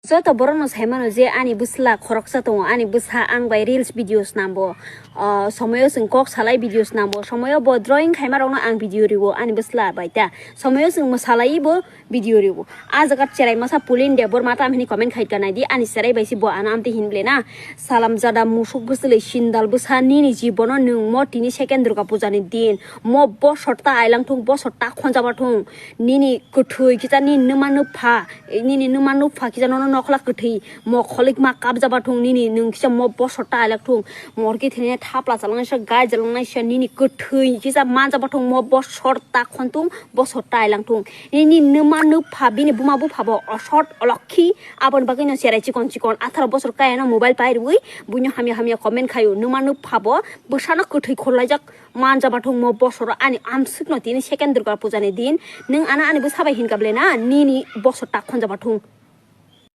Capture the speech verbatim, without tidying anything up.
Joto borokno saimano je ani bwsla khoroksa tongo, ani bwsa ang bai reels videos nambo, ah, somoyo chwng kok salai videos nambo, somoyo bo drawing khaima rokno ang video riwo ani bwsla bai ta, somoyo chwng mwsalai bo video riwo. A jaga cherai masa Pulin Debbarma tam hini comment khai ka nai di, ani cherai bai si bo ano amte hin ble na. Salam jada musuk bwswlwi sindal bwsa nini jibono nwng mo tini second Durga puja ni din, mo bosor ta ailang thung, bosor ta khonjaba thung, nini kwthwi kisa nini nwma nwpha, nini nwma nwpha kisa nono nokhla kwthwi, mo kholik ma kapjaba thung, nini nwng kisa mo bosor ta ailak thung, mor ki thini thapla chalangnaisa gai chalangnaisa nini kwthwi kisa manjaba thung, mo bosor ta khontung, bosor ta ailang thung, nini nwma nwpha bini buma bupha bo osot olokhi, aboni bagwi no cherai chikon chikon atharo bosor kaya no mobile pai rwi, buino hamya hamya comment khayo, nwma nwpha bo bwsano kwthwi khorlaijak manjaba thung, mo bosoro ani amswkno tini second Durga puja ni din, nwng ano ani bwsa bai hinka ble na, nini bosor ta khonjaba thung.